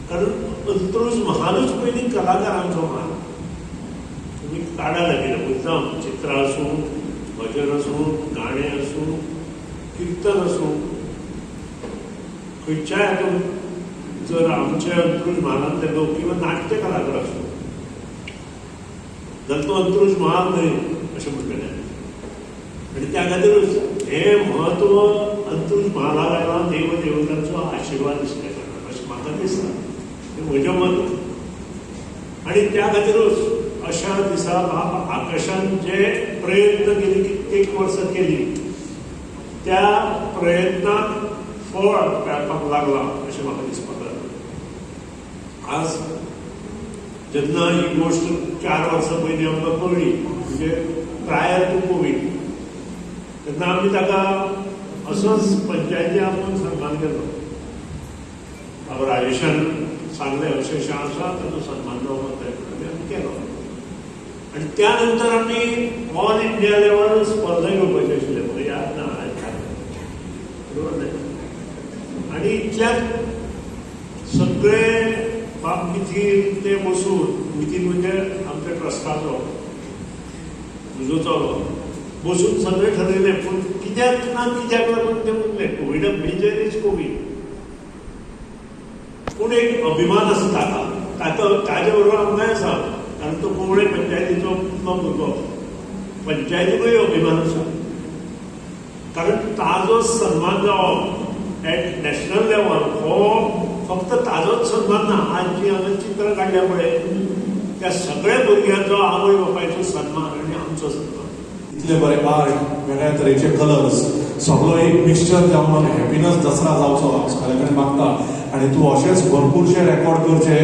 कारण अंत्रुज महालूच पयलीं कलाकारांचो म्हाल. तुमी काडा लागिल्ले मुद्दाम चित्रां आसूं, भजन आसूं, गाणें आसूं, किर्तन आसूं, खंयच्याय हातूंत जर आमचे अंत्रुज म्हालांतले लोक किंवा नाट्य कलाकार आसूं जाल्यार तो अंत्रुज म्हाल न्हय अशें म्हणटलें. आनी त्या खातीरूच हें म्हत्व अंत्रुज म्हालाक आयलां देव देवतांचो आशिर्वाद आशिल्ल्या कारणान अशें म्हाका दिसता, हें म्हजें मत. आनी त्या खातीरूच अशा दिसा बाब आकाशान जे प्रयत्न केली, कित्येक वर्सां केली, त्या प्रयत्नाक फळ मेळपाक लागलां अशें म्हाका दिसपाक लागलें. आज जेन्ना ही गोश्ट 4 वर्सां पयलीं आमकां कळ्ळी, म्हणजे प्रायर टू कोवीड, तेन्ना आमी ताका असोच पंचायती आपोवन सन्मान केलो. बाबा राजेशान सांगलें अशें अशें आसा, ताचो सन्मान जावपाक जाय म्हणून आमी केलो. आनी त्या नंतर आमी ऑल इंडिया लेवल स्पर्धा घेवपाची आशिल्ले, म्हाका याद ना, बरोबर न्हय. आनी इतल्यान सगळे बाब मिथीन ते बसून, मिथीन म्हणजे आमच्या ट्रस्टाचो तुजो चलो, बसून सगळें ठरयलें. पूण कित्याक ना कित्याक लागून तें उरलें. कोविडा मेजर is Covid, पूण एक अभिमान आसा ताका, ताका ताजे बरोबर आमकांय आसा, कारण तो कुंवळे पंचायतीचो भुरगो, पंचायतीकूय अभिमान आसा, कारण ताजो सन्मान जावप एट नॅशनल लेवल हो फक्त ताजोच सन्मान ना. आज जी हांवें चित्रां काडल्या पळय त्या सगळ्या भुरग्यांचो आवय बापायचो सन्मान आनी आमचो सन्मान. इतले बरे आर्ट, वेगळ्या तरेचे कलर्स, सगळो एक मिक्सचर जावन हॅपीनस दसरा जावचो हांव सगळ्या कडेन मागता. आनी तूं अशेंच भरपूरशे रेकॉर्ड करचे,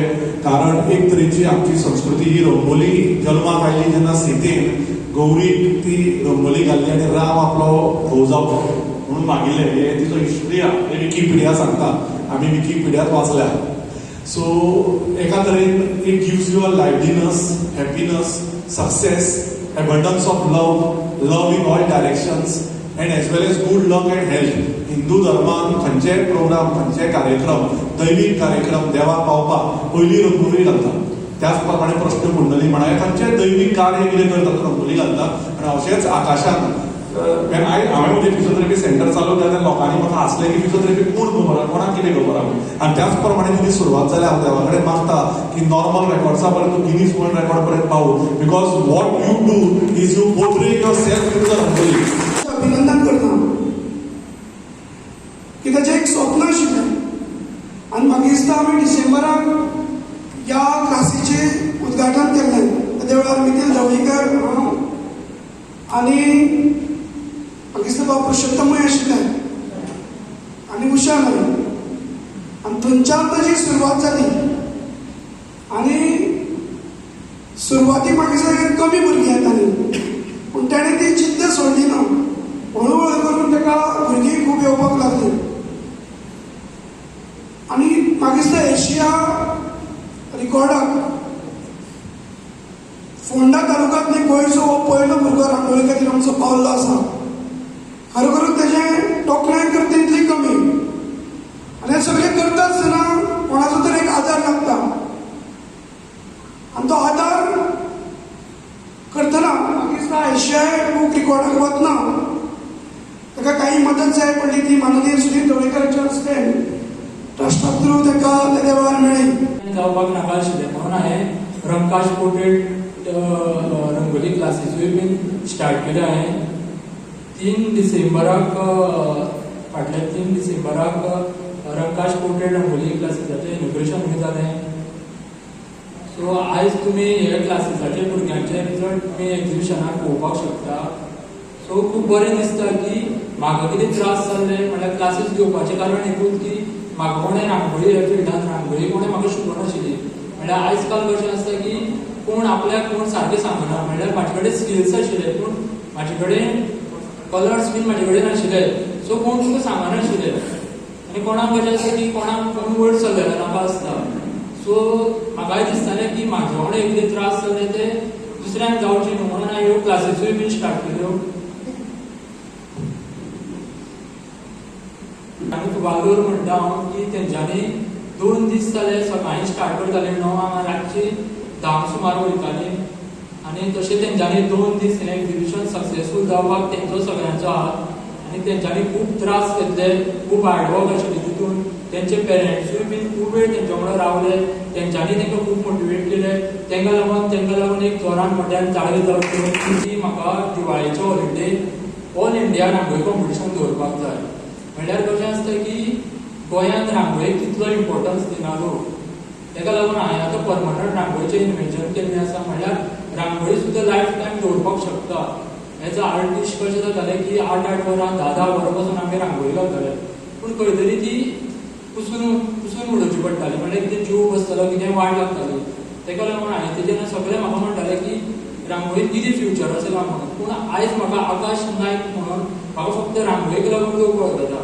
कारण एक तरेची आमची संस्कृती ही रंगोली जल्माक आयली जेन्ना सीतेन गौरीक ती रंगोली घाल्ली आनी राम आपलो घोव जावचो म्हणून मागिल्लें. हे तिचो हिस्ट्री आहा, हे विकिपिडिया सांगता, आमी विकिपिडियात वाचल्या. सो एका तरेन it gives you a liveliness, happiness, success, abundance of love, love in all directions, and as well as good luck and health. Hindu धर्मान खंयचेय प्रोग्राम, खंयचेय कार्यक्रम, दैवीक कार्यक्रम देवा पावपाक पयली रंगोली घालता. त्याच प्रमाणे प्रश्न कुंडली म्हणा, खंयचेय दैवीक कार्य कितें करता तो रंगोली घालता. आनी अशेंच आकाशान हांवें म्हजें फिजियोथेरपी सेंटर चालू केलें तेन्ना लोकांनी म्हाका हांसलें की फिजियोथेरपी कोण खबर आहा, कोणाक कितें खबर आहा. आनी त्याच प्रमाणे तुजी सुरवात जाल्या. हांव देवा कडेन मागता की नॉर्मल रेकॉर्ड्सा पर्यंत तूं गिनीज वर्ल्ड रेकॉर्ड पर्यंत पावूं, because what you do is you portray yourself with the rangoli. अभिनंदन करता की ताचें एक स्वप्न आशिल्लें आनी म्हाका दिसता आमी डिसेंबराक ह्या क्लासीचें उद्घाटन केल्लें. त्या वेळार मिथील ढवळीकर, हांव आनी म्हाका दिसता बाब पुरुषोत्तमूय आशिल्ले आनी उषा नायक, आनी थंयच्यान ताजी सुरवात जाली. आनी सुरवातीक म्हाका दिसता कमी भुरगीं येतालीं, पूण ताणें ती जिद्द सोडली ना. हळू हळू करून ताका भुरगीं खूब येवपाक लागलीं आनी म्हाका दिसता एशिया रिकॉर्डाक फोंडा तालुक्यांतली गोंयचो हो पयलो भुरगो रांगोळी खातीर आमचो पावल्लो आसा. खरोखरूच तेजें तोखणाय करता तितली कमी. आनी हें सगळें करता आसतना कोणाचो तरी एक आदार लागता आनी तो आदार करतना म्हाका दिसता एशियाय बूक रिकॉर्डाक वतना ताका काही मदत जाय पडली ती माननीय सुधीर ढवळीकराच्या हस्ते ट्रस्टा थ्रू ताका तेद्या वेळार मेळ्ळी. जावपाक नाका आशिल्लें म्हणून हांवें रंकाश पोर्ट्रेट रंगोली क्लासीसूय बीन स्टार्ट केले. हांवें 3 डिसेंबराक, फाटल्या 3 डिसेंबराक रंकाश पोर्ट्रेट रंगोली क्लासीसाचें इनॉग्रेशन जालें. सो आयज तुमी हे क्लासीसाचे भुरग्यांचे रिजल्ट तुमी एग्जिबिशनाक पळोवपाक शकता. सो खूब बरें दिसता की म्हाका कितें त्रास जाल्ले म्हणल्यार क्लासीस घेवपाचें कारण एकूच की म्हाका कोणें रांगोळी ह्या फिल्डान रांगोळी कोणें म्हाका शिकोवनाशिल्ली. म्हणल्यार आयज काल कशें आसता की कोण आपल्याक कोण सारकें सांगना. म्हणल्यार म्हाजे कडेन स्किल्स आशिल्ले पूण म्हाजे कडेन कलर्स बीन म्हाजे कडेन नाशिल्ले. सो कोण तुका सांगनाशिल्ले आनी कोणाक कशें आसता की कोणाक कोण वयर सरलेलो नाका आसता. सो म्हाकाय दिसतालें की म्हाजे वांगडा कितें त्रास जाले ते दुसऱ्यांक जावचे न्हू म्हणून हांवें ह्यो क्लासीसूय बीन स्टार्ट केल्यो. आनी वालोर म्हणटा हांव की तेंच्यांनी 2 दीस जाले सकाळीं स्टार्ट करताले 9 रातची 10 सुमार वयताली आनी तशें तेंच्यांनी 2 दीस हें एग्जिबिशन सक्सेसफूल जावपाक तेंचो सगळ्यांचो हात आनी तेंच्यांनी खूब त्रास घेतले, खूब हार्डवर्क आशिल्लें तितून. तेंचे पेरंट्सूय बीन खूब वेळ तेंच्या वांगडा रावले, तेंच्यांनी तेंकां खूब मोटिवेट केले. तेंकां लागून एक जोरान मोट्यान चाळीस जावची की म्हाका दिवाळेचे हॉलिडे ऑल इंडिया रांगोळी कॉम्पिटिशन दवरपाक जाय. म्हणल्यार कशें आसता की गोंयांत रांगोळीक तितलो इम्पोर्टन्स दिना लोक, तेका लागून हांवें आतां परमनंट रांगोळीचें इन्वेंशन केल्लें आसा. म्हणल्यार रांगोळी सुद्दां लायफ टायम दवरपाक शकता. एज अ आर्टिस्ट कशें जातालें की 8-8 वरां 10-10 वरां पासून आमी रांगोळी घालताले, पूण खंय तरी ती पुसून उडोवची पडटाली. म्हणल्यार कितें जीव बसतालो, कितें वाट लागताली. तेका लागून हांवें तेजेर सगळें म्हाका म्हणटालें की रांगोळीत कितें फ्युचर आसा काय म्हणून. पूण आयज म्हाका आकाश नायक म्हणून म्हाका फक्त रांगोळीक लागून लोक वळखता.